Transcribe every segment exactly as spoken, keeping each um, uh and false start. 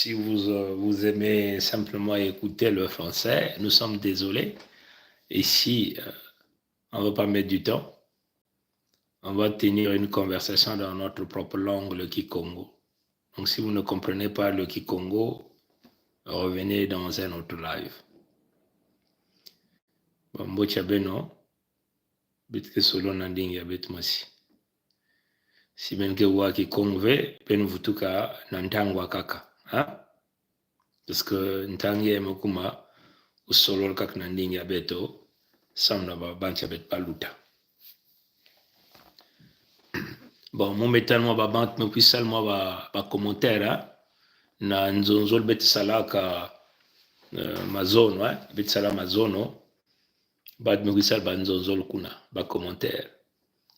Si vous, euh, vous aimez simplement écouter le français, nous sommes désolés. Ici, euh, on va pas mettre du temps. On va tenir une conversation dans notre propre langue, le kikongo. Donc, si vous ne comprenez pas le kikongo, revenez dans un autre live. Bon, mbote ya beno, bit ke solo na ndinga ya bit masi. Si ben ke wa kikongo ve, ben vutuka na ntangwa kaka, ha? Parce que ntangwa me kuma, u solo kaka na ndinga ya beto, sam na ba, bancha bet baluta. Bon, mo metan mo ba bant mo kwisal mo ba, ba commentaire, ha? Na nzonzol bet salaka, euh, mazono, ha? Bet sala mazono. Bad me kwisal ba nzonzol kuna, ba commentaire.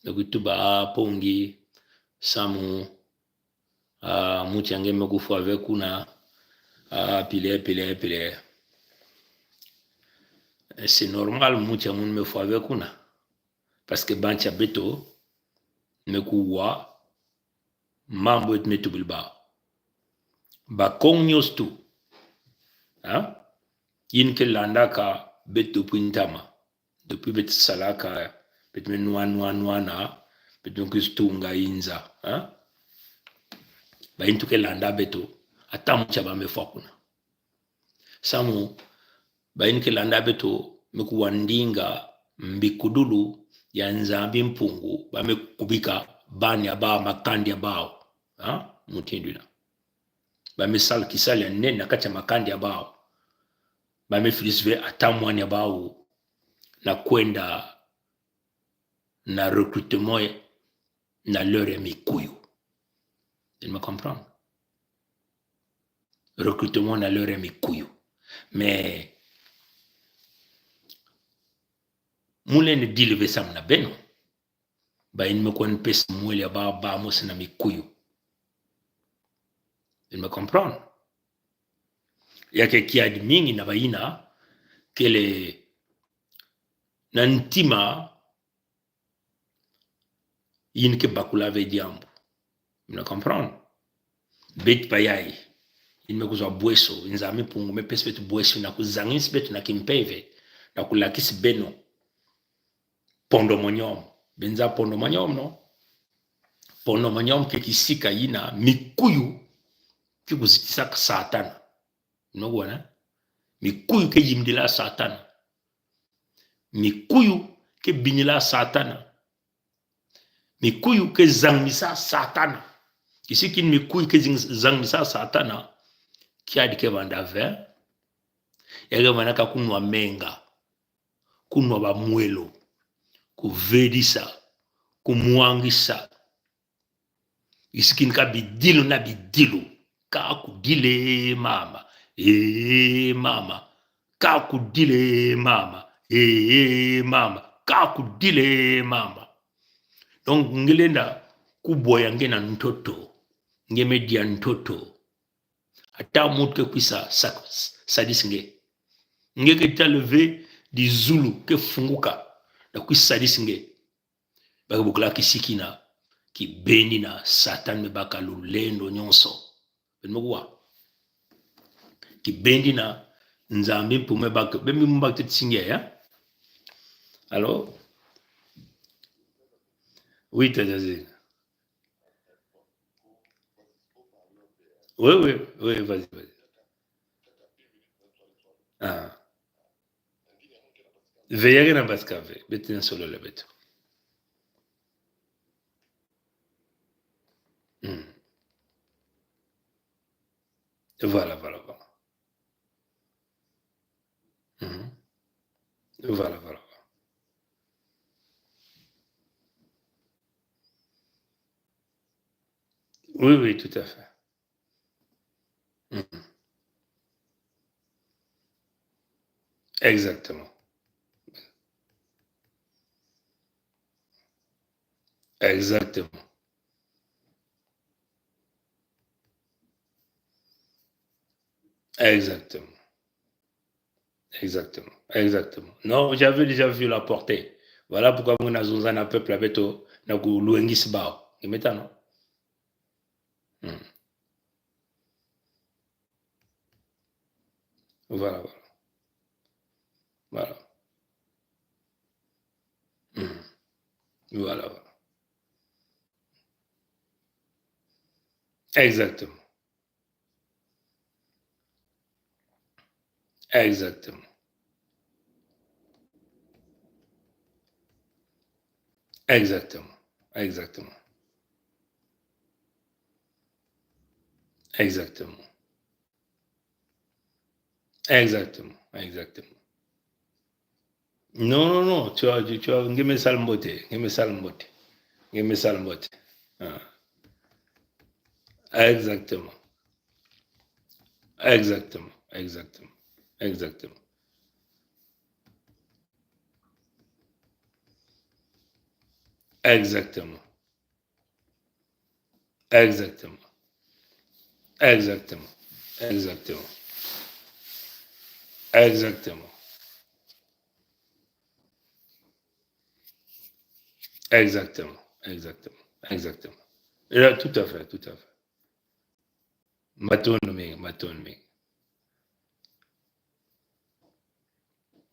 Me kwitu ba pongi, samu, ah, muti ange me kufwa ve kuna, ah, pile, pile, pile. C'est normal, muti amun me fwa ve kuna. Parce que bancha beto, me kuwa, mambo et me tubil ba. Ba kong nyos tu. Ha? Yin ke landa ka bet depuis ntama. Depuis bet salaka, bet me nwa nwa nwa na, bet me kus tunga inza. Ha? Ba yin tu ke landa beto, atam cha ba me fwa kuna. Samu, ba yin ke landa beto, me kuwa ndinga mbikudulu ya Nzambi Mpungu, ba me kubika bani ya ba makandi ya bao. Ha? Mutindu na. Ba me sal kisal ya nen na kacha makandi ya bao. Ba me filis ve atam wani ya bao. Na kwenda na recrutement na l'heure ya Mikuyu. Yen me comprendre. Recrutement na l'heure ya Mikuyu. Mais, mo len dil ve sam na beno. Ba yin me kwan pes mwel ya ba, ba mo sena Mikuyu. Yen me comprendre. Ya ke kiad mingi na ba yina, kele na ntima, yin ke bakula ve diambu. Mna comprendre? Bet payai. Yin me kuzwa bweso, Nzambi Mpungu me pes bet bweso na kuzangis bet na kimpeve, na kulakis beno. Pondo monyom. Benza pondo monyom, no? Pondo monyom ke kisika yina, Mikuyu ke kuzitisa ka Satana. No gwana? Mikuyu ke yimdila Satana. Mikuyu ke binila Satana. Mikuyu ke zangmisa Satana. Isikin Mikuyu ke zing-, zangmisa Satana. Kiad ke vanda ve. Ya ke vanda ka kunwa menga. Kunwa ba mwelo. Kuvedisa. Kumwangisa. Isikin ka bidilu na bidilu. Ka kudile mama. Eh, mama. Ka kudile mama. Eh, mama. Ka kudile mama. Donc, nge lenda kuboya nge na ntoto. Nge media ntoto. Ata mut ke kwisa sa-, sadis nge. Nge ke tala ve di zulu ke funguka. Na kwisa sadis nge. Ba ke bokula kisikina, kibendi na Satan me baka lulendo nyonso. Ben mo kuwa. Kibendi na Nzambi Mpungu me baka, ben mi mbak tet singe ya. Allô? Oui, Tadazine. Oui, oui, oui, vas-y, vas-y. Ah. Ve ya ke na baska ve, bet na solo le bet. Hmm. Voilà, voilà, voilà. Mhm. Voilà, voilà, voilà. Oui, oui, tout à fait. Mhm. Exactement. Exactement. Exactement. Exactement. Exactement. Non, j'avais déjà vu la portée. Voilà pourquoi mon azonza na peuple avait to, na ku luengis bao. Nge meta, non? Hmm. Voilà, voilà. Voilà. Hmm. Voilà, voilà. Exactement. Exactement. Exactement. Exactement. Exactement. Exactement. Exactement. Non, non, non, tu as, tu, tu as, ngi me sal mbote, ngi me sal mbote, ngi me sal mbote. Ah. Exactement. Exactement, exactement, exactement. Exactement. Exactement. Exactement. Exactement. Exactement. Exactement. Exactement. Exactement. Et là, tout à fait, tout à fait. Maton mi, maton mi.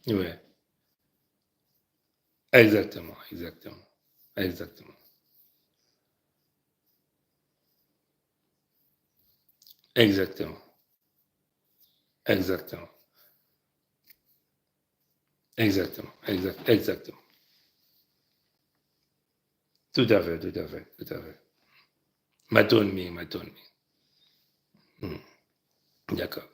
Ouais. Exactement, exactement, exactement. Exactement. Exactement. Exactement, exact, exactement. Tout à fait, tout à fait, tout à fait. Maton mi, maton mi. Hmm. D'accord.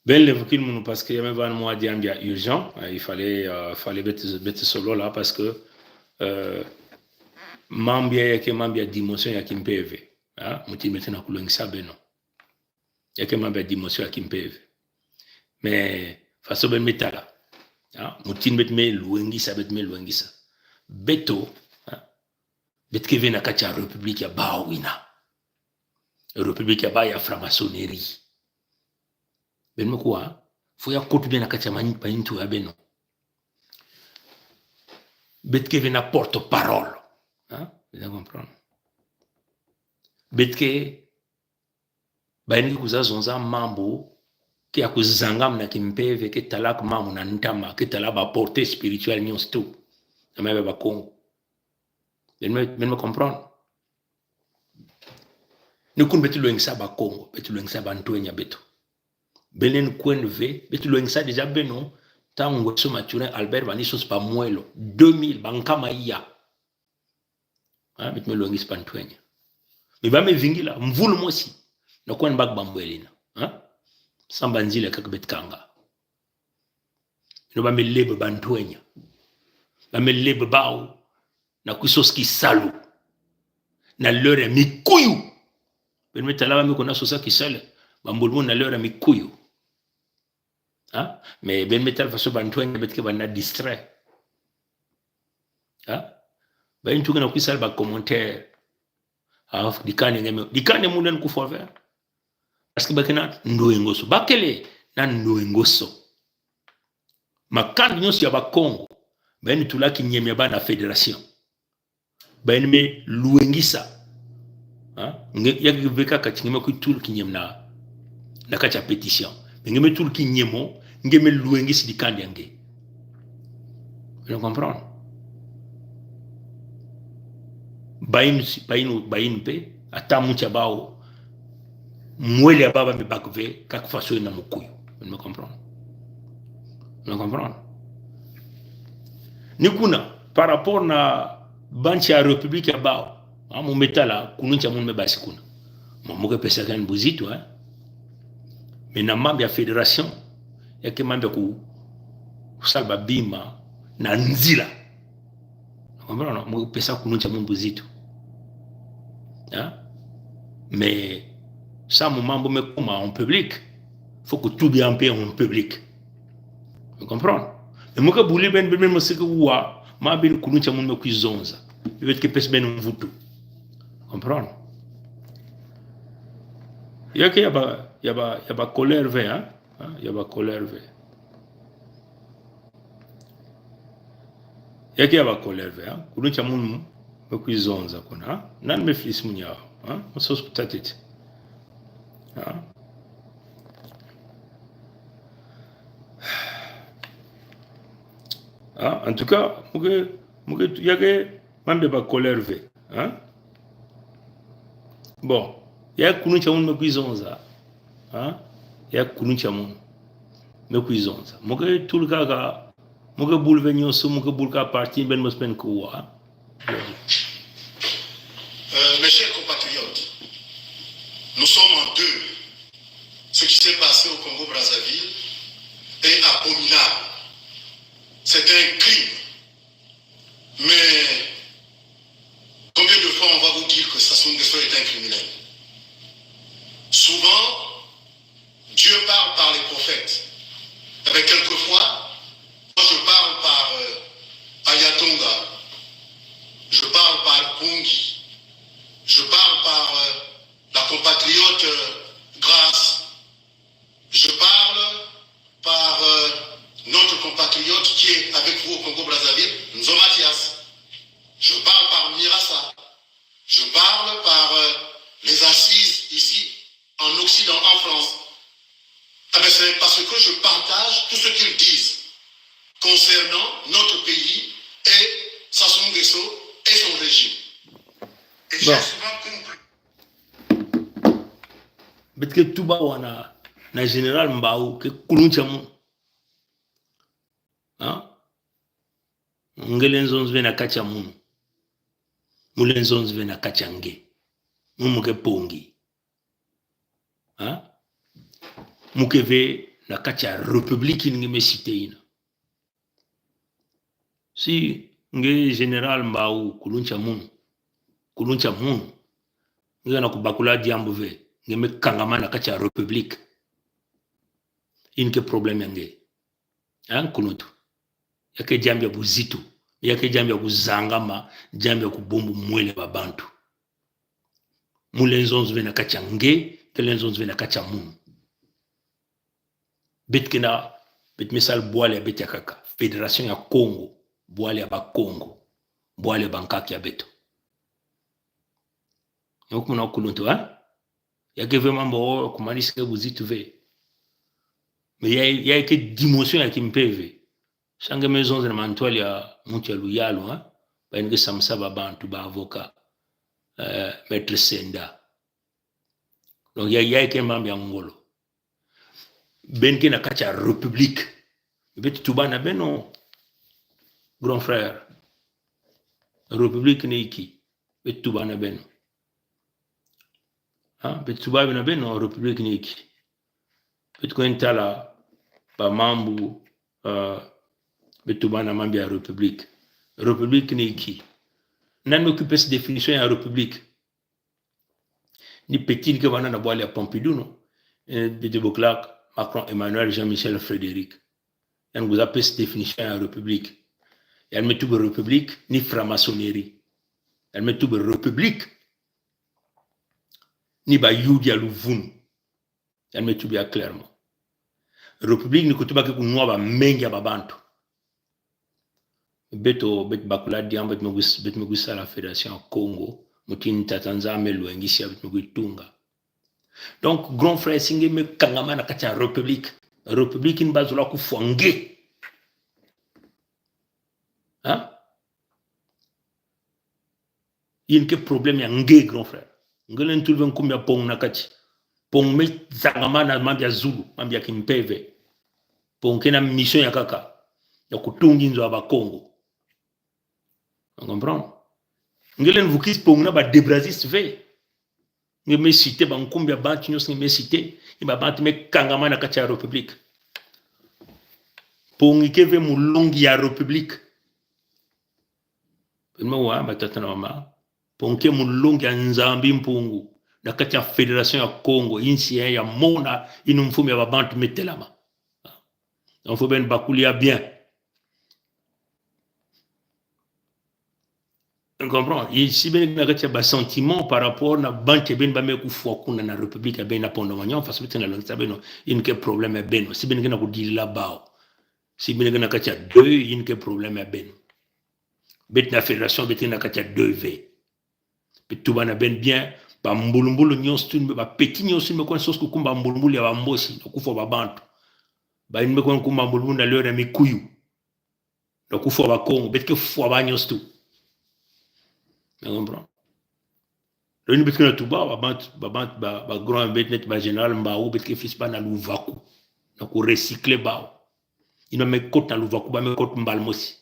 Ben, le vokil mon, parce que ya me van mwa di ambia urgent, hein, il fallait, euh, fallait bet, bet solo là, parce que, euh, mambia, ya ke mambia dimension ya ki mpeve. Hein, mo tin met na kulong sa beno. Ya ke mambia dimension ya ki mpeve. Mais, faso ben me tala. Hein, mo tin met me lwengisa, bet me lwengisa. Beto, hein, bet ke ve na katia République ya Baw ina. République ya Baw ya franc-maçonnerie. Ben me kwa, fo ya kot ben na katia man, paintu ya beno. Bet ke ve na porte-parole. Hein? Vous comprenez? Bet ke, ba ini kuza zonza mambo, ke ya kuzanga mna ki mpeve, ke tala ki mambo na ntama, ke tala ba portée spirituelle nyons tout. Na me ba Kongo. Ben me, ben me comprendre. Ni kun bet lwengisa ba Kongo, bet lwengisa ba ntwenya beto. Benen kwen ve, bet lwengisa déjà beno, ta Nguesso Mathurin Albert ba ni sos ba mwelo, deux mille, ba nkama iya. Ha, bet me lwengisa ba ntwenya. Mi ba me vingila, mvul mosi. Na kwen bak ba mwelina. Ha? Samba nzila kak bet kanga. No ba me lebe ba ntwenya. Ba me lebe baw. Na kwi sos ki salu. Na lere mikuyu. Ben me tala ba me kuna sosa ki salu. Ba mbulbul na lere mikuyu. Ha? Mais ben me tala faso ba ntwenya bet ke ba na distrait. Ha? Ba intu ke na kwi sal ba commentaire. Ha, di kane nge me, di kane munen ku fo ve. Parce que ba ke na ndoyengoso. Ba kele na ndoyengoso. Makand nyons ya ba Kongo. Ba ini tula kinyem ya ba na fédération. Ba ini me lwengisa. Ha? Nge, ya ke ve ka kati nge me kwi tul kinyem na, na katia pétition. Mais nge me tul kinyem o, nge me lwengisa di kandi ya nge. Vous comprenez? Ba ini, ba ini, ba ini pe, ata mutia baw, mweli ya ba ba me bak ve, kak faso ina mukuyu. Vous me comprenez? Vous me comprenez? Ni kuna, par rapport na bantia République ya Baw, ha, mo me tala, kunun tia mon me basi kuna. Mo, mo ke pesa kan buzitu, hein. Mais na mambia fédération, ya ke mambia ku, ku sal ba bima, na nzila. Vous comprenez, non? Mo pesa kunun tia mon buzitu. Hein? Mais sa mo mambo me kuma en public. Fo ku tubi ampe en public. Vous comprenez? Mais mo ke buli ben, ben, ben mo seke wa, ma ben kunun tia mon me kwi zonza. Bet ke pes ben mvutu. Vous comprenez? Ya ke ya ba, ya ba, ya ba colère ve, hein? Hein? Ya ba colère ve. Ya ke ya ba colère ve, hein? Kunun tia mon me kwi zonza kuna, hein? Nan me fils munya, hein? Mo sos ku tatit. Hein? Hein? En tout cas, mo ke, mo ke, ya ke, mambi ba colère ve. Hein? Bon, ya kulunca mun me kwizonza. Hein? Ya kulunca mun me kwizonza. Mo ke tulka ka, mo ke bul ve nyosu, mo ke bul ka parti, ben mo spen ko wa. Euh, mes chers compatriotes, nous sommes en deuil. Ce qui s'est passé au Congo-Brazzaville est abominable. C'est un crime. Mais combien de fois on va vous dire que Sassou Nguesso est un criminel ? Souvent, Dieu parle par les prophètes. Eh bien, quelquefois, moi je parle par euh, Ayatonga, je parle par Pongi, je parle par euh, la compatriote euh, Grâce, je parle par euh, notre compatriote qui est avec vous au Congo-Brazzaville, Nzo Mathias. Je parle par Mirassa. Je parle par euh, les assises ici en Occident, en France. Eh bien, c'est parce que je partage tout ce qu'ils disent concernant notre pays et Sassou Nguesso et son régime. Et j'ai souvent compris. Bit ke tuba wa na, na Général Mbao ke kulunca mun. Hein? Nge le nzonzi ve na kaca mun. Mo le nzonzi ve na kaca nge. Mo mo ke Pongi. Hein? Mo ke ve na kaca République nge me cité ina. Si nge Général Mbao kulunca mun, kulunca mun, nge na kubakula diambu ve, nge me kangama na kaca République. Ini ke problème ya nge. Hein, kuluntu. Ya ke diambu ya buzitu. Ya ke diambu ya kuzangama, diambu ya kubumbu mwele ba bantu. Mo le nzonzi ve na kaca nge, ke le nzonzi ve na kaca mun. Bit kena, bit me sal bwala ya bit ya kaka. Fédération ya Kongo, bwala ya ba Kongo, bwala ya ba nkak ya beto. Yo kumuna kuluntu, hein? Ya ke ve mambo, kumani sike buzitu ve. Mais ya, ya ke dimension ya ki mpeve. Sa nge me zonzi na mantwali ya muntu ya luyalu, hein? Ba ini ke samsa ba bantu ba avocat, euh, Maître Senda. Donc, ya, ya ke mambi ya ngolo. Ben ke na kaca République. Bit tuba na beno, grand frère. République ni iki. Bit tuba na beno. Hein? Bit tuba na beno, République ni iki. Bit kwen tala ba mambu, euh, bit tuba na mambi ya République. République ni iki. Nan me occuper cette définition ya République. Ni petit ke bana na bwala ya Pompidou, non? Eh, bit de Beauclerk, Macron, Emmanuel, Jean-Michel, Frédéric. Yan guza pes définition ya République. Yan me tube République ni franc-maçonnerie. Yan me tube République ni ba yudi ya luvunu. Yan me tube ya clairement. République ni kutuba ke kunwa ba mengi ya ba bantu. Beto, bet bakula diambu, bet me gwi, bet me gwi sala Fédération Kongo. Mutin tatanza me lwengisi ya bet me gwi tunga. Donc, grand frère, si nge me kangama na kaca République. République ini ba zola kufwa nge. Hein? Ini ke problème ya nge, grand frère. Nge le ntul ve nkumbu ya Pong na kati. Pong me zangama na mambi ya zulu, mambi ya ki mpeve. Pong ke na mission ya kaka ya kutungi nzo ya ba Kongo. On comprend? Nge le nvukisi Pong na ba Debrazziste ve. Nge me cité ba nkumbu ya bantu nyonso nge me cité, ini ba bantu me kangama na kaca République. Pong ke ve mulongi ya République. Ben me wa, ba tata na mama. Pong ke mulongi ya Nzambi Mpungu na kaca Fédération ya Kongo, insi ya mona, ini mfumu ya ba bantu me telama. Donc, faut ben bakula bien. On comprend? Et si ben na kaca ba sentiment par rapport na bantu ben ba me kufwa kuna na République, ben na Pont-Domanian, façon ben na lwengisa beno, ini ke problème ya beno. Si ben na kudila bao. Si ben na kaca deuil, ini ke problème ya beno. Bet na fédération, bet na kaca deuil ve. Bit tuba na ben bien, ba mbulumbulu nyonso tun, ba petit nyonso tun me kwen sos kukumba mbulumbulu ya ba Mbosi, na kufwa ba bantu. Ba ini me kwen kumba mbulumbulu na lwera Mikuyu. Na kofwa ba Kongo, bet ke fwa ba nyos tu. Vous comprenez? Loni bet ke na tuba, ba, ba, ba, ba, ba, ba grand bet net ba Général Mbao, bet ke fis ba na Luvaku. Na ko recycler ba. Ino me kot na Luvaku, ba me kot mbala mosi.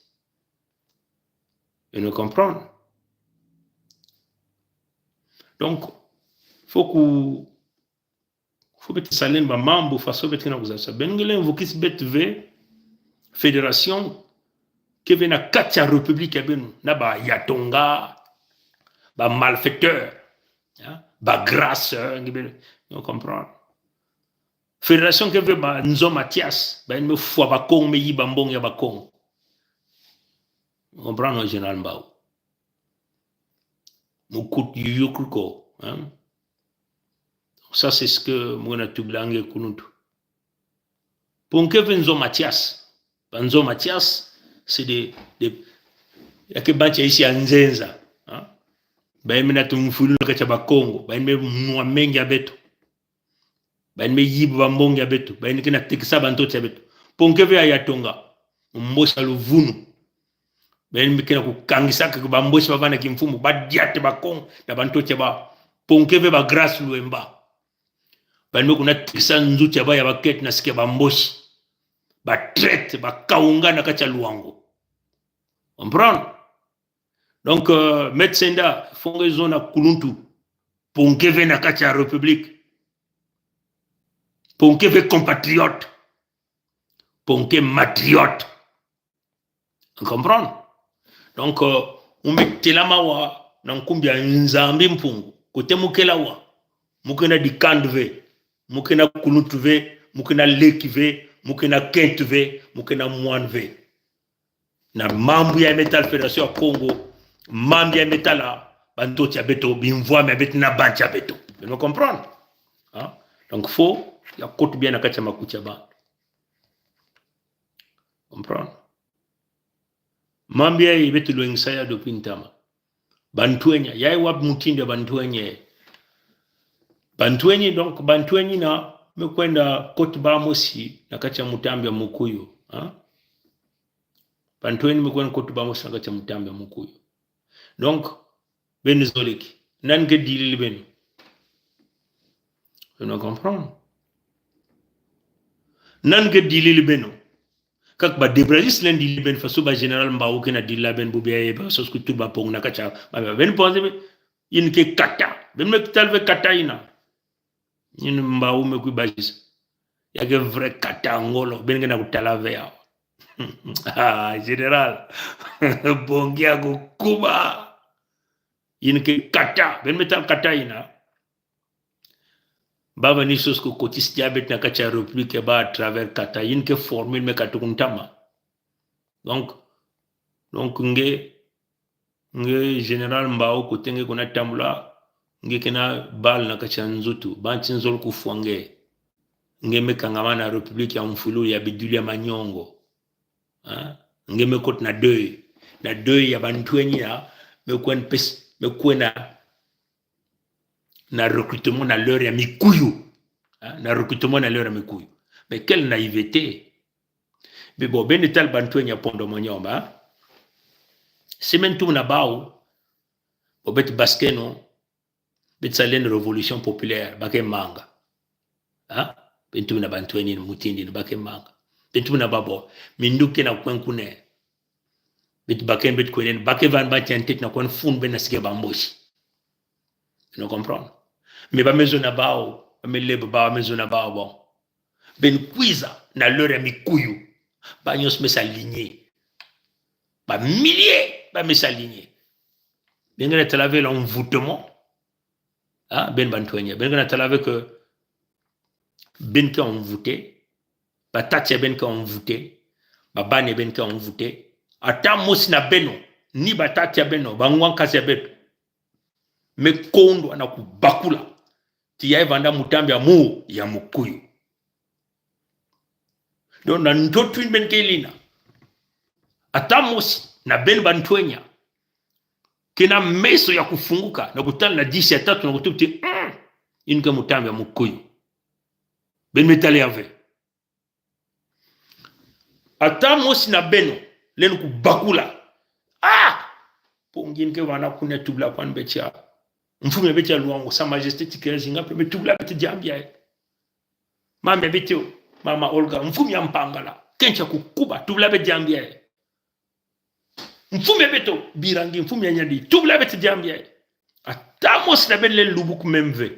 Vous comprenez? Donc, faut que Faut bet salen ba mambu faso bet kena kuzasa. Ben ngelen vukis bet ve fédération ke ve na kat ya république ya beno. Na ba Hayatonga, ba malfaiteur, hein, ba grasseur, ngi ben, on comprend. Fédération ke ve ba Nzo Mathias, ba en me fwa ba Kongo, me yi ba mbong ya ba Kongo. On comprend, non, Général Mbao. Mo kot yuyuk ko, hein. Ça, c'est ce que mo na tubla nge kuluntu. Pon ke ve Nzo Mathias. Ba Nzo Mathias, c'est des, des, ya ke bancha isi ya nzenza, hein. Ba en me na tumfulu na kat ya ba Kongo. Ba en me nwa mengi ya beto. Ba en me yi ba mbong ya beto. Ba en kena tekisa ba ntoto ya beto. Pon ke ve Hayatonga. Mbosi a luvunu. Ba en me kena kukangisa ke ba Mbosi ba vana kimfumu. Ba diate ba Kongo na ba ntoto ya ba. Pon ke ve ba Grace Luemba. Ba en me kuna tekisa nzutu ya ba ya ba ket na sike ba Mbosi. Ba traître, ba kaunga na kat ya Luango. Comprendre? Donc, euh, Maître Senda, fo nge zona kuluntu. Pon ke ve na kat ya république. Pon ke ve compatriote. Pon ke matriote. On comprend? Donc, euh, mo me tela mawa, na nkumbi ya Nzambi Mpungu. Kote mo kela wa. Mo kena dikand ve. Mo kena kuluntu ve. Mo kena leki ve. Mo kena kent ve. Mo kena mwan ve. Na mambu ya me tala Fédération ya Kongo, mambu ya me tala ba ntoto ya beto, bimvwam ya beto, na bancha beto. Vous me comprenez? Hein? Donc, fo ya kot bien na kat ya makucha ba. Comprendre? Mambu ya beto lweng saya depuis ntama. Bantwenya, ya wap mutindo ya Bantwenya. Bantwenya, donc, Bantwenya na, me kwenda kot ba mosi, na kat ya mutambi ya Mukuyu, hein? Bantwenya me kwenda kot ba mosi na kat ya mutambi ya Mukuyu. Donc, ben zoleki. Nan ke dilil beno. Vous me comprenez? Nan ke dilil beno. Kak ba Debrazis len dilil ben faso ba Général Mbao kena dilil ben bubiaye ba sos kutu ba pong na kat ya. Ba, ba, ben ponse be. Yin ke kata. Ben me tala ve kata ina. Yin Mbao me kwi ba jis. Ya ke vrai kata ngolo. Ben kena kutala ve ya. Ah, Général. Bongi ya kukuba. Yin ke kata. Ben me tala kata ina. Ba ba ni sos ko kotis diabet na kat ya république ba à travers kata. Yin ke formule me katukuntama. Donc, donc nge, nge Général Mbao kote nge kuna tambula, nge kena bal na kat ya nzutu, ba nti nzol kufwa nge. Nge me kangama na république ya mfulu ya biduli ya manyongo. Hein? Nge me kot na deuil. Na deuil ya Bantwenya, me kwen pes, me kwen na na recrutement na l'heure ya Mikuyu. Hein, na recrutement na l'heure ya Mikuyu. Mais quelle naïveté. Mais bon, ben tala Bantwenya pondo monyoma, hein. Si men tumna bao, bo bet baskeno, bet salen révolution populaire, ba ke manga. Hein? Ben tumna Bantwenya mutindi, ba ke manga. Ben tumna babo, mindu kena kwen kune. Bet baken, bet kwenen, ba ke van ba tiantit na kwen fun ben na sike ba Mbosi. Vous me comprenez? Mais ba me zona bao, ba me leb bao, ba me zona bao, bon. Ben kwiza na l'heure ya Mikuyu. Ba nyos me s'aligner. Ba milliers, ba me s'aligner. Ben kena tala ve l'envoûtement. Hein, ben Bantwenya. Ben kena tala ve que ben ke envoûté. Ba tata ya ben ke envoûté. Ba bane ben ke envoûté. Ata mosi na beno, ni ba tata ya beno, ba ngwan kasi ya beno, me kondwa na kubakula tiya e vanda mutambi ya mu, ya Mukuyu. Donc na ntoto in ben ke lina. Ata mosi na ben Bantwenya kena meso ya kufunguka na kutala na disi ya tatu na kutubu ti, mm, in ke mutambi ya Mukuyu. Ben me tala ya ve. Ata mosi na beno, Len ku bakula. Ah! Pongin ke wana kuna tubla kwan betia. Mfumi ya betia Luango, Sa Majesté Ticket Zinga, pe me tubla betia Diambi ae. Mama ya beto, Mama Olga, mfumi ya Mpangala, Kentia Kukuba, tubla betia Diambi ae. Mfumi ya beto, Birangi, mfumi ya Nyadi, tubla betia Diambi ae. Atamos na ben len lubuk memve.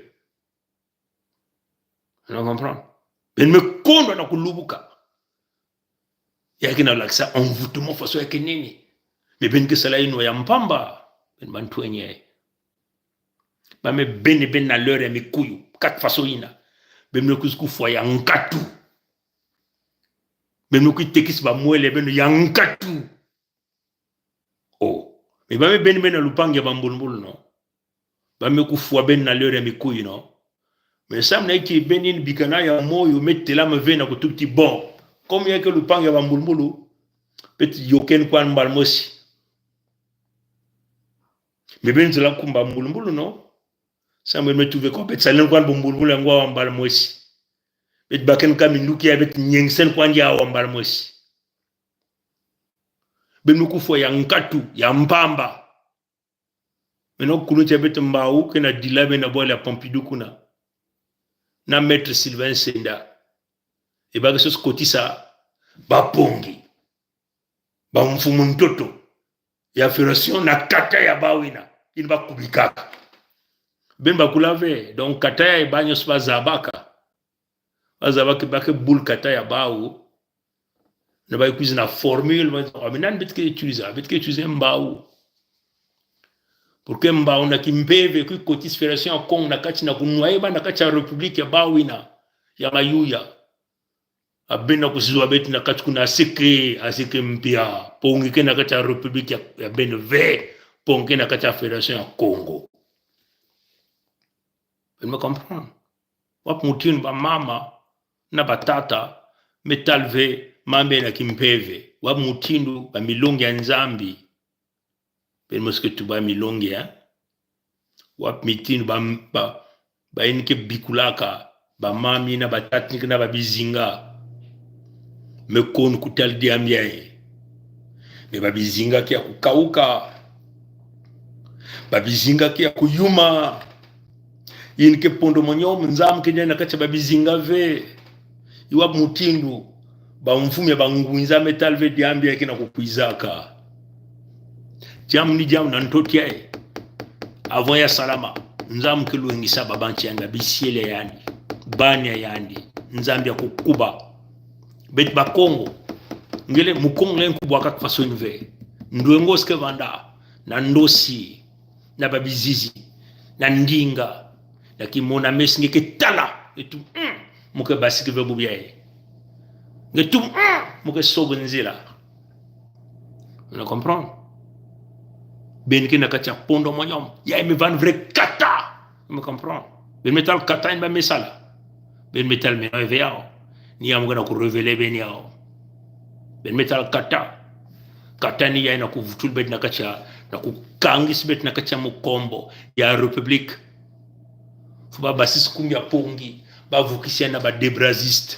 Vous comprenez? Ben me kondo na kulubuka. Ya kena lakisa envoûtement faso ya kenene. Me ben ke sala ino ya mpamba. Ben man tuenye. Ba me ben ben na lere ya mikuyu. Kat faso ina. Ben me kus kufwa ya nkatu. Ben me kus tekis ba mwele ben ya nkatu. Oh. Me ba me ben ben na lupangi ya ba mbulmbul no. Ba me kufwa ben na lere ya mikuyu no. Me sam na iki ben in bikana ya moyo me tela me ve na kutub ti bon. Kom ya ke lupangi ya ba mbulmbulu. Bet yoken kwan mbal mosi. Me ben tela kum ba mbulmbulu no. Sam me tuve ko bet salen kwan ba mbulmbulu ya ngwa mbal mosi. Bet baken ka minduki ya bet nyengsen kwan ya wa mbal mosi. Ben me kufwa ya nkatu, ya mpamba. Me no kulu tia bet Mbau, kena dila ben na bwala Pompidou kuna. Na Maître Sylvain Senda. E ba ke sos kotisa, ba pongi. Ba mfumu ntoto. Ya fédération na kata ya bawu ina. In ba kubikaka. Ben ba kula ve, donc kata ya e ba nyos ba zabaka. Ba zabaka ba ke bul kata ya bawu. Na ba kwiza na formule, ba, ah, me nan bet ke utiliser, bet ke utiliser Mbau. Pour que Mbau na ki mpeve, kwi kotis fédération ya Kongo na kati na kunwa e ba na kati ya république ya bawu ina. Ya mayuya. A ben na kusizo a bet na kati kuna aseke, aseke mpia. Pongi ke na kati ya république ya, ya ben ve. Pongi ke na kati ya fédération ya Kongo. Ben me comprendre. Wap mutindu ba mama na ba tata, me tal ve, mambe na ki mpeve. Wap mutindu ba milongi ya Nzambi. Ben moske tuba milongi ya. Wap mutindu ba, ba, ba in ke bikulaka, ba mami na ba tatnik na ba bizinga. Me kon kutal Diambi ae. Me ba bizinga ke ya kukauka. Ba bizinga ke ya kuyuma. In ke pondo monyom, Nzambi ke na kati ya ba bizinga ve. I wap mutindu, ba mfumu ya ba ngunza me tal ve Diambi ae ke na kukwizaka. Diambu ni diambu na ntoto ya e. Avant ya salama, Nzambi ke lwengisa ba banchi yandi, ba bisiele yandi, bani ya yandi, Nzambi ya kukuba. Bet ba Kongo. Ngele Mukongo len kubwa kak faso in ve. Ndwe ngos ke vanda, na ndosi, na ba bizizi, na ndinga, na ki mona mes nge ke tala, e tum, mm, mo ke basik ve bubu ya e. Nge tum, mm, mo ke sob nzila. Vous comprenez? Ben ke na kati ya pondo monyom. Ya e me van vre kata. Vous comprenez? Ben me tal kata in ba me sala. Ben me tal me no e ve ya o. Ni ya mo ke na ku révéler ben ya o. Ben me tal kata. Kata ni ya e na kuvutul bet na kati ya, na kukangis bet na kati ya Mukombo ya république. Fu ba basis kum ya pongi, ba vukis ya na ba debraziste.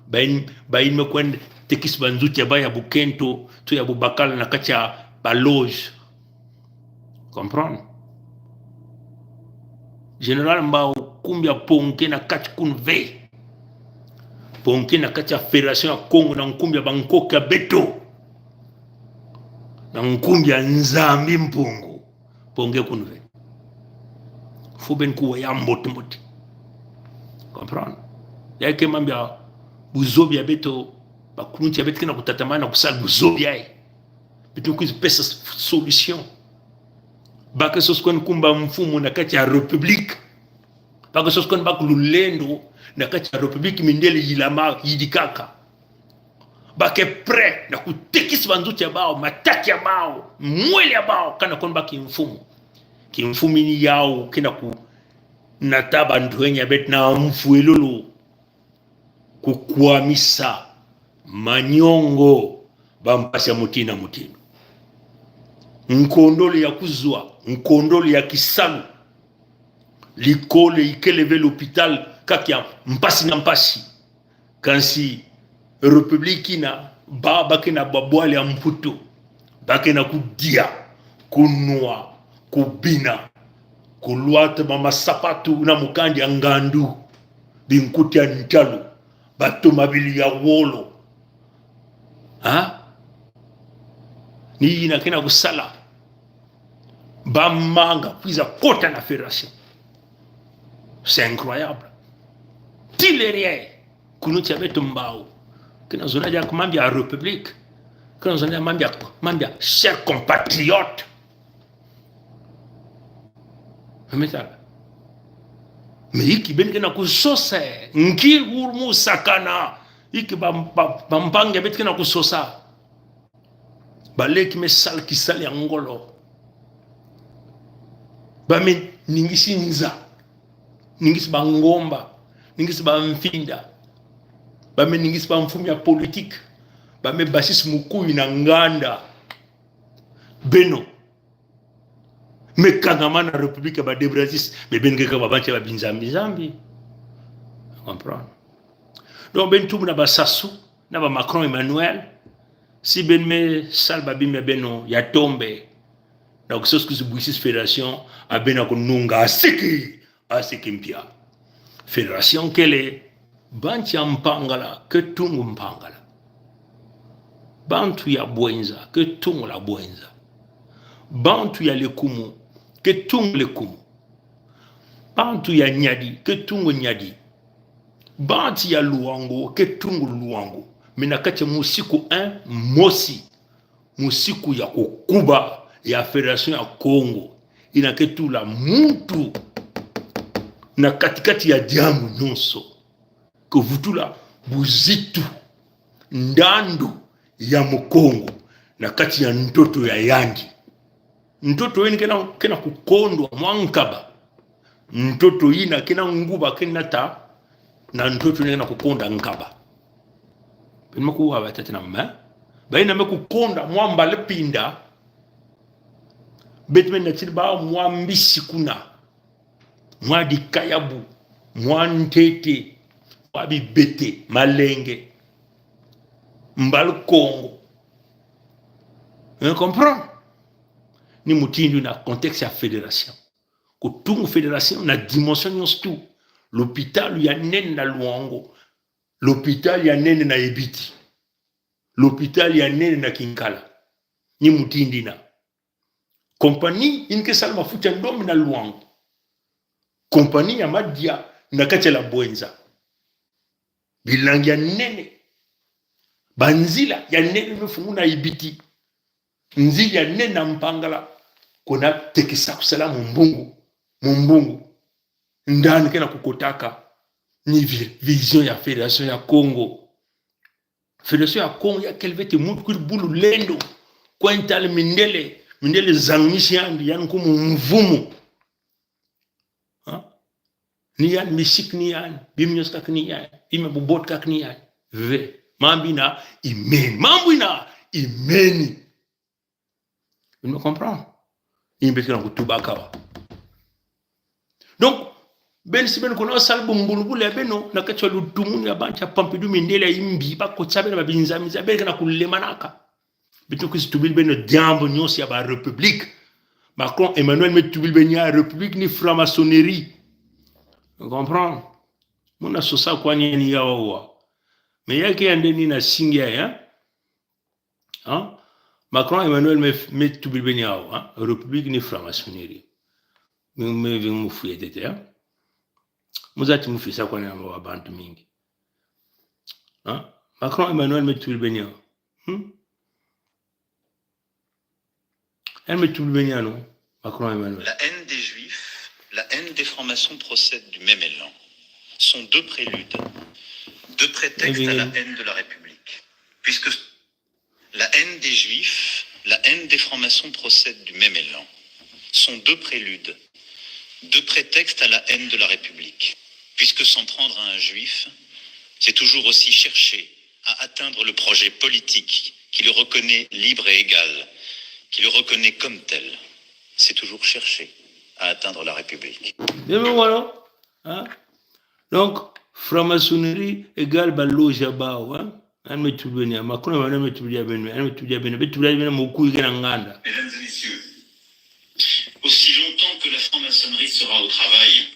Ba in, ba in me kwen tekis ba nzut ya ba ya Bukento, to ya Bubakala na kati ya ba loge. Comprendre? Général Mbau, kum ya pongi ke na kati kun ve. Pongi ke na kati ya fédération ya Kongo na nkumbu ya ba nkok ya beto. Na nkumbu ya Nzambi Mpungu. Pongi ke kun ve. Fu ben kuwa ya mbot mbot. Comprendre? Ya ke mambu ya buzobi ya beto, ba kuluntu ya beto ke na kutatamana kusal buzobi ya e. Beto kwiza pesa solution. Ba ke sos kwen kum ba mfumu na kati ya république. Ba ke sos kwen ba kululendo na kati ya république mindele yilama yidikaka. Ba ke prêt na kutekis ba nzut ya bawu, matak ya bawu, mwele ya bawu, kana kwen ba ki mfumu. Ki mfumu ini yawu, ke na kunata ba ntwenya bet na mfwelolo. Kukwamisa manyongo ba mpasi ya mutindu na mutindu. Nkondolo ya kuzwa, nkondolo ya kisalu. Likolo ikele ve, l'hôpital kak ya mpasi na mpasi. Kansi république ina, Ba, ba kena babwali a Mputu. Ba kena kudia, kunwa, kubina, kulwata ba masapatu na mukandi a ngandu, binkuti a ntalo, ba tomabili ya wolo. Ha? Ni ina kena kusala. Ba manga kwiza kota na fédération. C'est incroyable. Tilerie. Kunu tia beto mbao. Kena zona dia kumambia République. Kena zona dia mambia, mambia chers compatriotes. Metal. Mais iki ben kena kusosa. Nki urmu sakana. Iki ba, ba, ba mpangi a bet kena kusosa. Ba leki me sal ki sal ya ngolo. Ba me ningisi nza. Ningisi ba ngomba. Ningisi ba mfinda. Ba me ningisi ba mfumi ya politique. Ba me basis mukuyu na nganda. Beno. Me kangama na République ba Debrazis. Me ben keka ba banche ba binzambi zambi. Comprends? Donc ben tum na ba Sassou, na ba Macron Emmanuel. Si ben me sal ba bima beno ya tombe. Na kusos kus buisis fédération, a bena kununga asiki, asiki mpia. Fédération kele, banchi a Mpangala, ke tungu Mpangala. Bantu ya Bouenza, ke tungu la Bouenza. Bantu ya Lékoumou, ke tungu Lékoumou. Bantu ya Niari, ke tungu Niari. Bantu ya Loango, ke tungu Loango. Mais na kati musiku un, mosi. Musiku ya kukuba ya Fédération ya Kongo. Ina ke tula muntu na katikati ya diambu nyonso. Ke vutula buzitu, ndandu ya Mukongo na kati ya ntoto ya yandi. Ntoto ina kena, kena kukondwa mwa nkaba. Ntoto ina kena nguba kena ta, na ntoto ina kena kukonda nkaba. Ben me kuwa ba tete na me. Ba ina me kukonda mwa mbali pinda. Bet me na tiri ba mwa mbisi kuna. Mwa dikayabu, mwa ntete, mwa bibete, malenge, mbali Kongo. On comprend? Ni mutindu na contexte ya fédération. Kutungu fédération na dimension nyonso tu. L'hôpital ya nene na Loango. L'hôpital ya nene na Ebiti. L'hôpital ya nene na Kinkala. Ni mutindu na compagnie ina ke sal mafuta ndomina Loango. Compagnie ya madia na kati la Bouenza. Bilang ya nene. Banzila ya nene me funguna Ebiti. Nzila ya nene na Mpangala. Kuna tekisa kusala Mumbungu. Mumbungu. Ndan kena kukotaka. Ni vi-, vision ya Fédération ya Kongo. Fédération ya Kongo ya kelvete mutu kuri bulu lendo. Kwental mindele, mindele zang misiandi, yan kumu mvumu. Ha? Ni yan misik ni yan, bim nyos kak ni yan, bim bubot kak ni yan. Ve, mambi na imeni. Mambi na imeni. Vous me comprenez? Imbe kena kutuba kawa. Donc, ben si ben kuna sal bumbulu bule beno, na kachwa lutumun ya bancha Pompidou mindele imbi, ba kocha beno ba binza, binza, ben kena kulemanaka. Bitu kisi tubil beno diambu nyonso ya ba République. Macron Emmanuel me tubil beno ya République ni franc-maçonnerie. Vous comprenez? Muna sosa kwani ni yawa. Mais ya ke ande ni na singia ya. Hein? Macron Emmanuel me, me tubil beno ya, hein? République ni franc-maçonnerie. Me, me, me, mu fuye tete, hein? Mu zati mu fisa kwani na wa bantu mingi. Hein? Macron Emmanuel me tubil beno ya. Hmm? Yan me tubil beno ya no. Macron Emmanuel. La haine des juifs, la haine des francs-maçons procèdent du même élan. Sont deux préludes, deux prétextes à la haine de la République. Puisque la haine des juifs, la haine des francs-maçons procèdent du même élan. Sont deux préludes, deux prétextes à la haine de la République. Puisque s'en prendre à un juif, c'est toujours aussi chercher à atteindre le projet politique qui le reconnaît libre et égal, qui le reconnaît comme tel. C'est toujours chercher à atteindre la République. Bien, ben voilà. Hein? Donc, franc-maçonnerie égale ba loge à bao, hein? An me tubli bena, ma kuna wan an me tubli bena, an me tubli bena, be tubli bena mo kuy kena nganda. Mesdames et messieurs, aussi longtemps que la franc-maçonnerie sera au travail,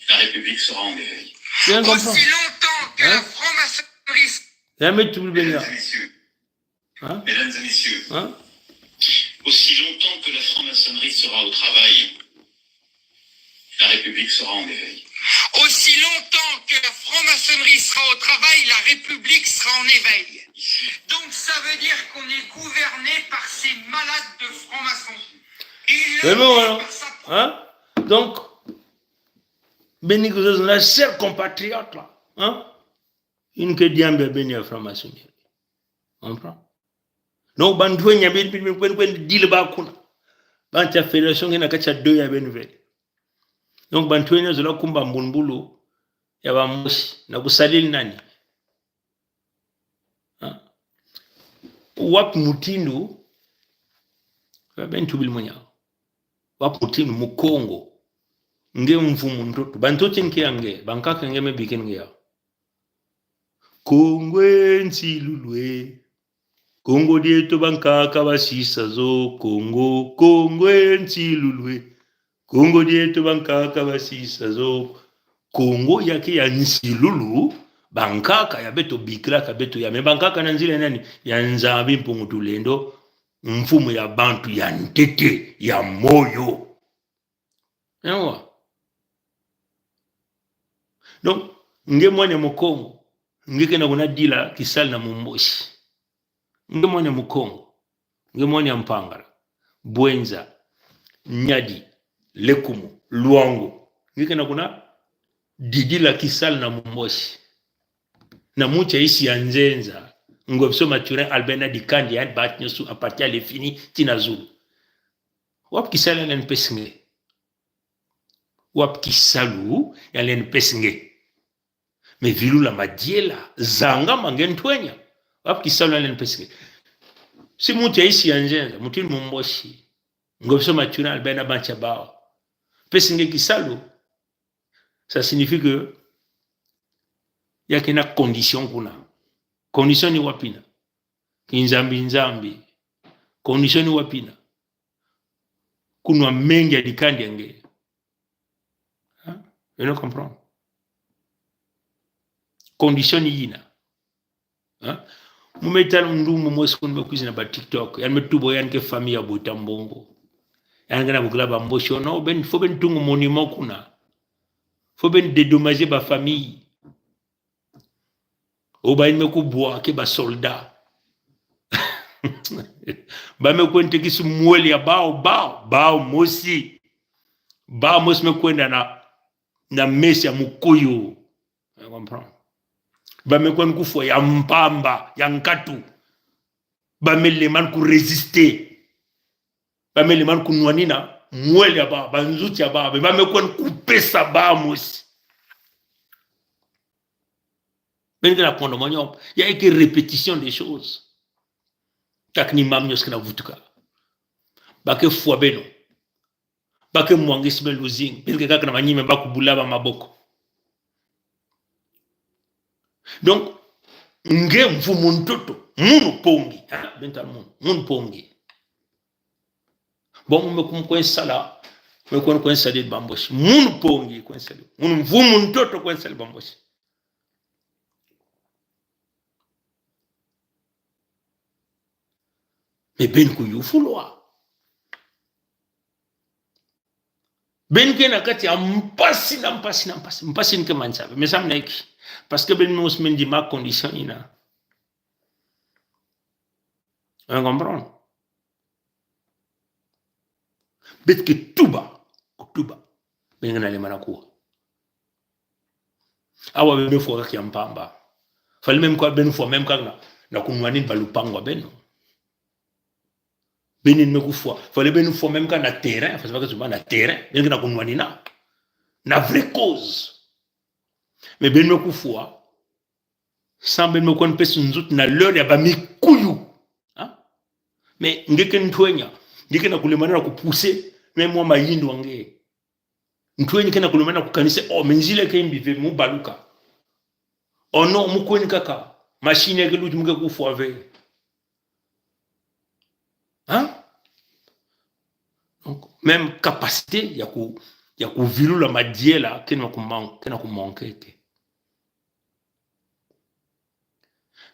la République sera en éveil. Aussi longtemps que la franc-maçonnerie... An me tubli bena. Mesdames et messieurs, Hein? Mesdames et messieurs, hein? Aussi longtemps que la franc-maçonnerie sera au travail, la République sera en éveil. Aussi longtemps que la franc-maçonnerie sera au travail, la République sera en éveil. Donc ça veut dire qu'on est gouverné par ces malades de francs-maçons. Et là, par sa... Hein? Donc, beni kuzaz na chers compatriotes là, hein? Une que diambe beni a franc-maçonnerie. Comprend? Donc, ba ntwenya bi, bi, bi, kwen, kwen, dil ba kuna. Ba nta fédération kena kaca doya ben ve. Donc, ba ntwenya zola kumba mbunbulu ya ba Mosi, na kusalil nani. Ha? Wap mutindu, wa ben tubil mwenya. Wap mutindu Mukongo. Nge mfumu ntoto. Ba ntoto nki ya nge, ba nkaka nge me bikin nge ya. Kongo e nsilulu e. Kongo dyeto bankaka basisa zo. Kongo, Kongo e nsilulu e. Kongo dyeto bankaka basisa zo. Kongo yake ya nsilulu, bankaka ya beto bikilaka beto ya. Mais bankaka na nzila nani? Ya Nzambi Mpungu Tulendo, mfumu ya bantu ya ntete, ya moyo. Ewa. Donc, nge mwana Mukongo, nge kena kuna dila kisalu na Mumbosi. Nge mwana Mukongo, nge mwana Mpangala, Bouenza, Niari, Lékoumou, Loango. Nge kena kuna didila kisalu na Mumbosi. Na mutia isi ya nzenza, Ngobso Mathurin, Albert na Dikandi, ya bat nyosu à partir ya Léfini, tii na Zulu. Wap kisalu ya len pes nge. Wap kisalu ya len pes nge. Me vilula madiela, zanga mange ntwenya. Wap kisalu ya len pes nge. Si mutia isi ya nzenza, mutin Mumbosi, Ngobso Mathurin, Albert na bantia bao, pes nge kisalu, ça signifie que ya kena condition kuna. Condition ni wapina. Kinzambi Nzambi. Condition ni wapina. Kunwa mengi ya Dikandi ya nge. Ha? Beno comprendre? Condition ni yina. Ha? Mu me tala ndu mu Mosi kun me kwizi na ba TikTok. Yan me tubo yan ke famille ya Bota Mbongo. Yan kena bugla ba Mbosi ono, ben, faut ben tungu monument kuna. Faut ben dédommager ba famille. O ba yin me kubwa ke ba soldat. Ba me kwen tekisi mwel ya bao, bao, bao Mosi. Bao Mosi me kwenda na, na mesi ya Mukuyu. Vous comprenez? Ba me kwen kufwa ya mpamba, ya nkatu. Ba me leman ku résister. Ba me leman kunwanina mwel ya bao, ba nzut ya bao, ba me kwen kupesa bao Mosi. Ben kena kondo monyo, ya eke répétition des choses. Kak ni mam nyos kena vutuka. Ba ke fwa beno. Ba ke mwangis me losing. Ben ke kak na manyi me ba kubula ba maboko. Donc, nge mfumu ntoto, munu pongi, ha? Ben tal munu, munu pongi. Bon, me kum kwen sala, me kwen kwen sala ba Mbosi. Munu pongi kwen sala. Munu mfumu ntoto kwen sala ba Mbosi. Me ben kuyufu lwa. Ben kena kati ya mpasi na mpasi na mpasi. Mpasi nke mansa. Me sam na iki. Parce que ben mos men di ma condition ina. Vous comprenez? Bet ke tuba, tuba. Ben kena le mana kuwa. Awa ben fwa kak ya mpamba. Fale même kak ben fwa même kak na, na kunwanin ba lupango beno. Benin me kufwa. Fale ben fwa même kak na terrain. Fale ba ke tuba na terrain. Ben kena kunwanina. Na vraie cause. Mais ben me kufwa. San ben me kwen pes nzut na leur ya ba Mikuyu. Ha? Mais nge ke ntwenya. Nge kena kulemana na kupuse. Me mwa mayindu wa nge. Ntwenya kena kulemana kukanise. Oh, me nzile ke mbi ve mu baluka. Oh non, mu kwen kaka. Machine ke lut mwke ku fwa ve. Hein? Donc, même capacité, ya ku, ya ku vilula madiela, kena ku man-, kena ku manquer ke.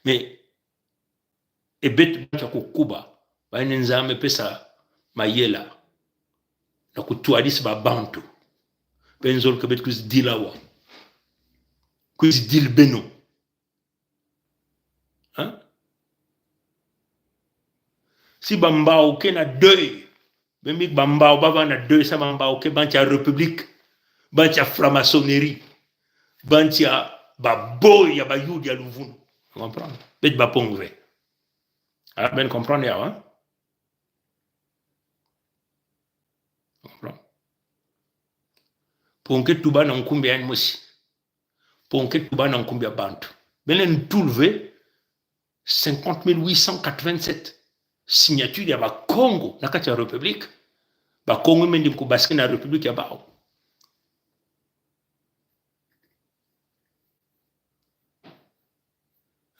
Mais, e bet ba ya ku kuba, ba ine Nzambi pesa mayela, na ku tuadi si ba Bantu. Ben zol ke bet ku zidila wa. Ku zidil beno. Hein? Si ba Mbao ke na deuil, ben mi ba Mbao ba va na deuil, sa ba Mbao ke, ba ntia République, ba ntia franc-maçonnerie, ba ntia ba boy ya ba Yuda ya luvunu. Vous comprenez? Bet ba pong ve. Ah, ben comprendre ya, hein? Vous comprenez? Pong ke tuba na nkumbi a ine mosi. Pong ke tuba na nkumbi a Bantu. Ben len tulve cinquante mille huit cent quatre-vingt-sept signature ya ba Kongo na kati a République. Ba Kongo me ndim ku basika na République ya bao.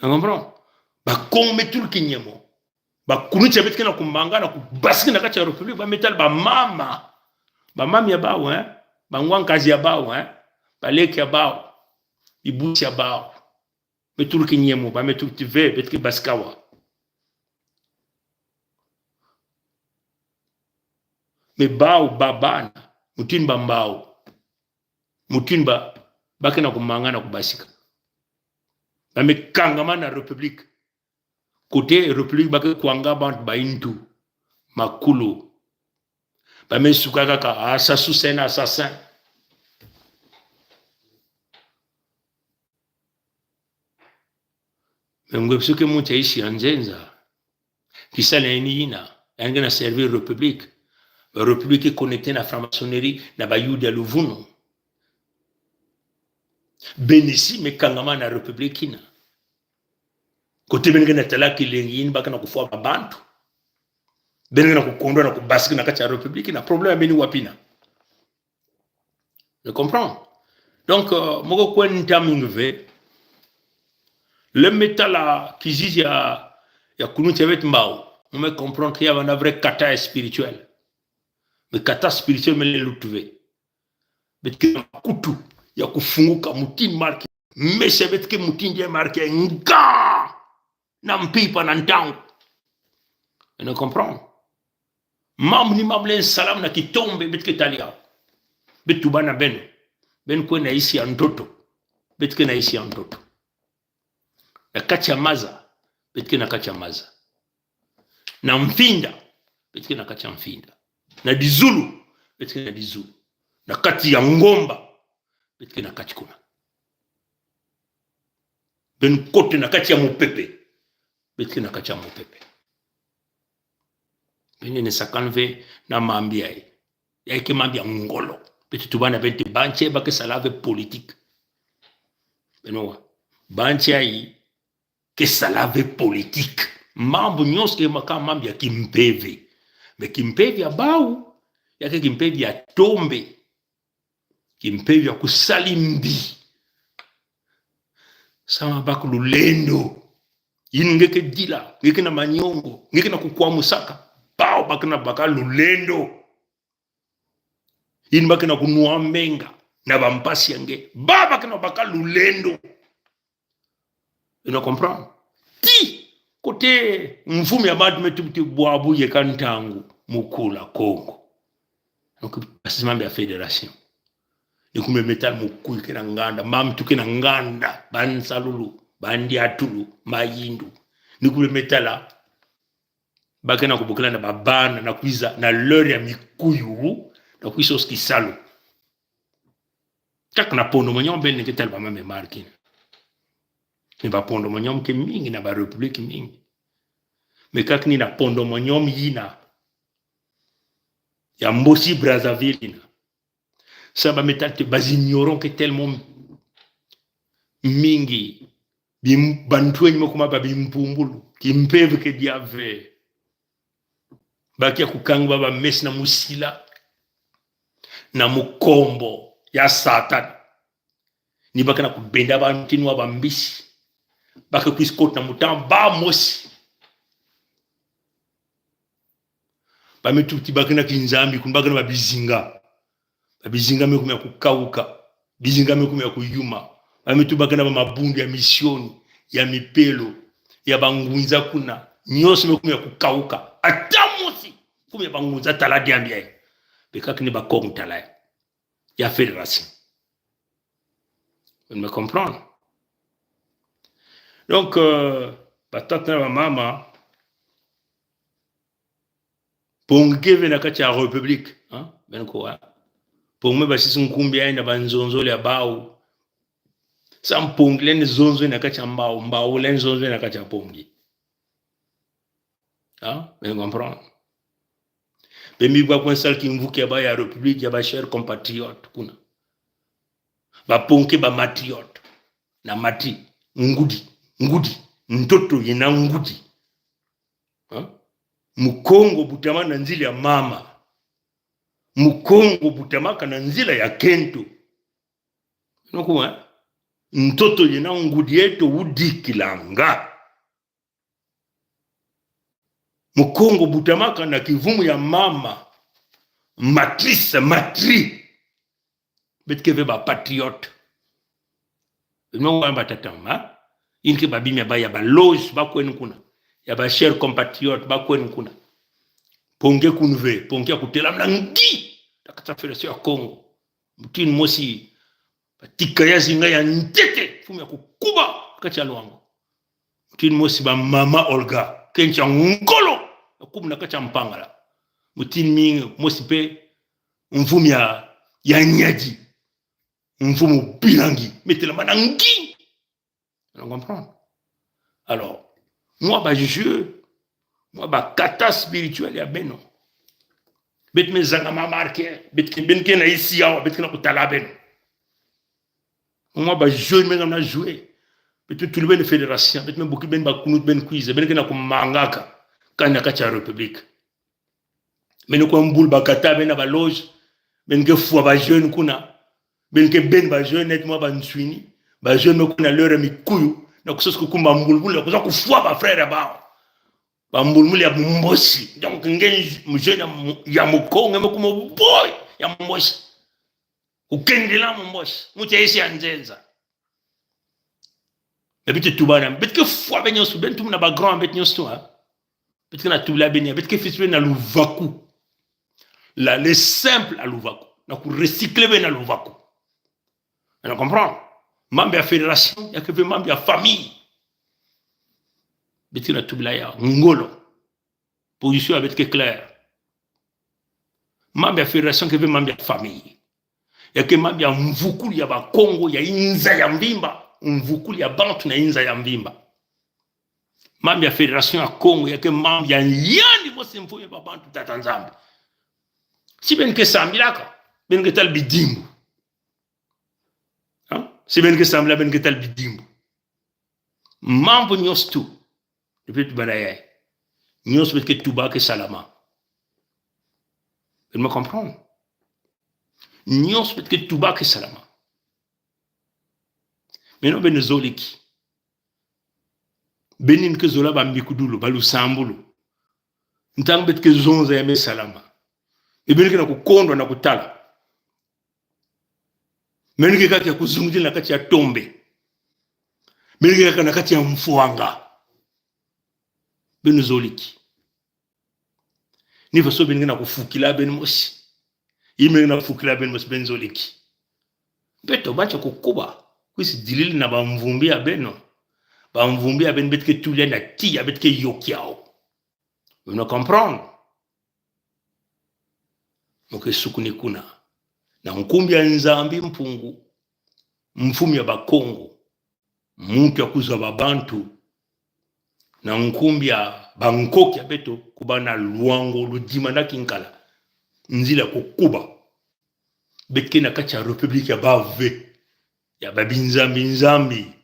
Vous comprenez? Ba Kongo me tul ki nyemo. Ba Kunu Tya bet kena ku manga na ku basika na kati a République, ba me tal ba mama. Ba mama ya bao, hein? Ba ngwankazi ya bao, hein? Ba leki ya bao. Bibusi ya bao. Me tul ki nyemo, ba me tul ti ve, bet ke basika wa. Me bao, ba bana, mutin ba Mbao. Mutin ba, ba kena ku manga na ku basika. Ba me kangama na République. Kote République ba ke kwanga Bantu ba intu. Makulu. Ba me suka kaka, assassin, assassin. Me ngwe suke mu ntia isi a nzenza. Ki sala ini ina, en kena servir République. Ba République connecté na franc-maçonnerie, na ba Yuda ya luvunu. Ben isi me kangama na République ina. Kote ben kena tala ki lengi in ba kena ku fwa ba Bantu. Ben kena ku kondo na ku basika na kati a République ina. Problème a beni wa pina. Vous comprenez? Donc, euh, mo ko kwen taming ve. Le me tala ki zizi ya, ya Kunu Tya bet Mbao. Mo me comprendre qu'il y a un vrai kata spirituel. Me kata spirituel me le lut ve. Bet ke na kutu, ya ku funguka mutin marke. Mese bet ke mutin de marke. Nga! Na mpipa na ntangu. Vous comprenez? Mambu ni mambu len salam na ki tombe, bet ke tali ya. Bet tuba na beno. Ben kwe na isi a ntoto. Bet ke na isi a ntoto. Na kati a maza, bet ke na kati a maza. Na mfinda, bet ke na kati a mfinda. Na dizulu, bet ke na dizulu. Na kati a ngomba, bet ke na kati kuna. Ben kote na kati a mupepe, bet ke na kati a mupepe. Ben ne sakan ve na mambu ayi. Ya ke mambu ya ngolo. Bet tuba na ben ti ba ntia ba ke sala ve politique. Beno wa. Ba ntia yi ke sala ve politique. Mambu nyonso ke maka mambu ya ki mpeve. Me ki mpeve ya bao, ya ke ki mpeve ya tombe. Ki mpeve ya ku sali mbi. Sama ba ke lulendo. Yin nge ke dila, nge ke na manyongo, nge ke na ku kwa musaka. Bao ba ke na baka lulendo. Yin ba ke na ku nwa menga na ba mpasi ya nge. Bao ba ke na baka lulendo. Vous comprenez? Ti kote mfumu ya Bantu me tub ti bwabu ye ka ntangu, Mukula Kongo. Donc, parce que mambu ya fédération. Ni kume me tala Mukuyu ke na nganda, Mamtu ke na nganda, Bansalulu, Bandiatulu, Mayindu. Ni kume me tala ba ke na ku bokila na ba bana na kwiza na l'heure ya Mikuyu, na kwiza oski salu. Kak na Pondo Monyom ben ni ke tala ba ma me marki. Ni ba Pondo Monyom ke mingi na ba République mingi. Me kak ni na Pondo Monyom yina ya Mbosi Brazzaville yina. Sa ba me tala ti ba zi ignorant ke tellement mingi. Bim-, Bantu enyi mo kuma ba Bimpumbulu. Ki mpeve ke dia ve. Ba kia ku kang ba ba Mesi na Musila. Na Mukombo ya Satan. Ni ba ke na ku benda ba ntinwa ba mbisi. Ba ke kwisa kotna mu ntanba mosi. Ba me tuti ba kena ki Nzambi, kuna ba kena ba bizinga. Ba bizinga me kuma ya kukauka. Bizinga me kuma ya kuyuma. Ba me tuti ba kena ba mabundu ya misioni, ya mipelo, ya bangunza kuna. Nyonso me kuma ya kukauka. Ata mosi kuma ya bangunza tala diambi ya. Bika kena ba kong tala ya. Ya fédération. Vous me comprenez? Donc, euh, batata na bamama, Pongui ke ve na kati ya République, hein? Ben ko, hein? Pongui me basisa nkumbi ayi na banzonzole ya bawu. Samu Pongui len zonzo na kati ya Mbawu, Mbawu len zonzo na kati ya Pongui. Hein? Ben comprendre. Be mi bwa kwen sal ki mvuki ya ba ya République, ya ba chers compatriotes kuna. Ba Pongui ke ba matriotes. Na matri, ngudi, ngudi, ntoto yena ngudi. Hein? Mukongo butama na nzila ya mama. Mukongo butamaka na nzila ya kento. Noko, hein? Ntoto yena ngudi eto udikilanga. Mukongo butamaka na kivumu ya mama. Matrice, matri. Beto ke ve ba patriotes. Non, wa ba tata, hein? Yin ke ba bima ya ba, ya ba loge, ba kwen kuna. Ya ba chers compatriotes, ba kwen kuna. Pongui ke kun ve, Pongui ke ya kutelamna ngi. Na kati ya Fédération ya Kongo. Mutin mosi, ba Tika ya Zinga ya ntete, mfumu ya kukuba, kati ya Luango. Mutin mosi ba Mama Olga, kento ya ngolo, ya kuba na kati ya Mpangala. Mutin mi mosi pe, mfumu ya, ya Nyadi. Mfumu Bilangi, me telamana ngi. Vous comprenez? Alors, mwa ba jeu, mwa ba kata spirituel ya beno. Beto me zanga ma marqué, beto ke, ben ke na isi ya, beto ke na kutala beno. Mwa ba jeu me na jouer. Beto me tulu ben fédération, beto me buki ben ba kunut ben kwiza, ben ke na kumangaka, ka na kati ya République. Men ko mbul ba kata ben na ba loge, men ke fwa ba jeune kuna, men ke ben ba jeune net mwa ba nswini, ba jeune me kuna lere mikuyu, na kusos kukumba mbulbul, na kusos kufwa ba frère ba. Ba mbulbul ya Mumbosi. Donc, nge jeune ya Mu-, ya Mukongo, me kuma boy ya Mumbosi. Kukendela Mumbosi. Muti esi ya nzenza. Na beto tubana, beto ke fwa ben nyonso, ben tum na ba grand, beto nyonso, hein. Beto ke na tubla ben ya, beto ke fis ben na luvaku. La, le simple a luvaku. Na ku recycler ben na luvaku. Vous comprenez? Membre ya fédération, ya ke ve membre ya famille. Beto ke na tubla ya, ngolo. Position ya beto ke claire. Membre ya fédération ke ve membre ya famille. Ya ke membre ya mvukulu ya ba Kongo, ya inza ya mvimba. Mvukulu ya bantu na inza ya mvimba. Membre ya fédération ya Kongo, ya ke membre ya yandi mosi mfumu ya ba bantu tata Nzambi. Si ben ke sambilaka, ben ke tala bidimbu. Hein? Si ben ke sambila, ben ke tala bidimbu. Mambu nyonso tu. Depuis tu bana ya. Nyonso beto ke tuba ke salama. Vous me comprenez? Nyonso beto ke tuba ke salama. Maintenant, ben zoliki. Benin ke zola ba mbikudulu, ba lusambulu. Ntangu beto ke zonza ya me salama. E ben ke na kukondwa na kutala. Men ke kati ya kuzungudila na kati ya tombe. Men ke kati na kati ya mfwanga. Ben zoliki. Ni faso ben ke na kufukila ben mosi. I men ke na kufukila ben mosi, ben zoliki. Beto ba tsa kukuba. Kwisi dilil na ba mvumbi ya beno. Ba mvumbi ya ben beto ke tulia na ti ya beto ke yokyao. Vous me comprenez? Mo ke sukuni kuna. Na nkumbi ya Nzambi Mpungu, mfumu ya ba Kongo, muntu ya kuzwa ba bantu, na nkumbi ya ba nkoki ya beto, kuba na Luango, Ludima na Kinkala, nzila kukuba. Beto ke na kati ya République ya ba ve, ya ba binzambi nzambi.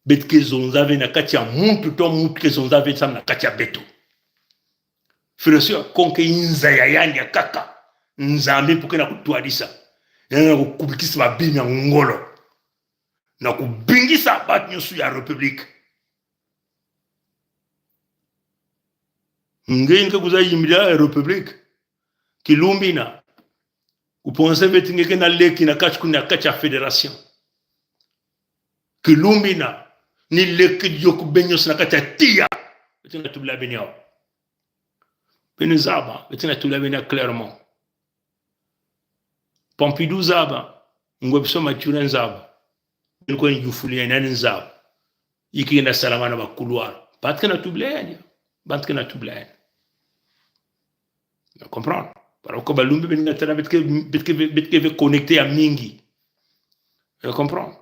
Beto ke zonza ve na kati ya muntu, to muntu ke zonza ve samu na kati ya beto. Fédération ya Kongo ke inza ya yandi ya kaka. Nzambi Mpungu ke na kutwadisa. Ya na kukubikisa ba bima ya ngolo. Na kubingisa bat nyo su ya République. Nge inke kuza yimila République. Kilumbina. Kupenser beting ke na leki na kat kun na kat ya fédération. Kilumbina. Ni leki yo kubenyo na kat ya tiya. Beting na tubla benyo. Bene zaba. Beting na tubla benyo clairement. Pompidou zaba. Ngwebso Mathurin zaba. Bene kwen yufuli ya nan zaba. Iki na salama na ba couloir. Bat ke na tubla ya. Bat ke na tubla ya. Vous comprenez? Parce que balumbi bene na tala bet ke, bet ke, bet ke connecté ya mingi. Vous comprenez?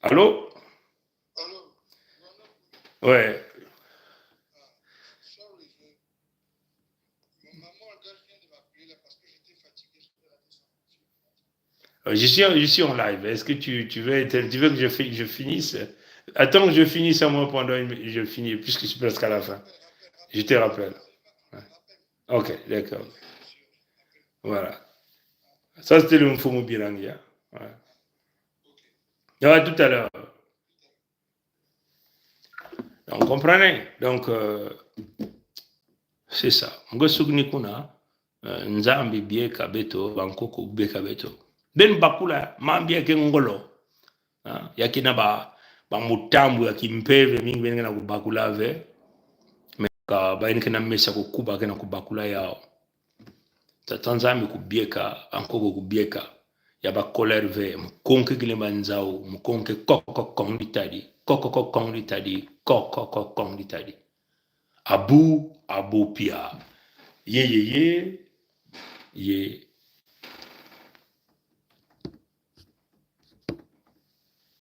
Allô? Allô? Ouais. Euh, Je suis, je suis en live. Est-ce que tu, tu veux être, tu veux que je, fi- je finisse? Attends que je finisse à moi pendant une, je finis, puisque je suis presque à la fin. Je te rappelle. Ouais. Ok, d'accord. Voilà. Ça, c'était le Mfumu Birangia. Ouais. Ouais, tout à l'heure. Donc, vous comprenez? Donc, euh, c'est ça. Mge sukni kuna, euh, Nzambi bieka beto, ba nkoko bieka beto. Ben bakula, mambi ya ke ngolo. Ah, ya kina ba, ba mutambu ya kimpeve, mingi ben kena kubakula ve. Me ka, ba en kena mesa kukuba kena kubakula yao. Tata Nzambi kubieka, ba nkoko kubieka. Ya ba colère ve, mkonke gile manzao, mkonke kokokong ditadi, kokokong ditadi, kokokong ditadi. Abu, abu pia. Ye, ye, ye, ye,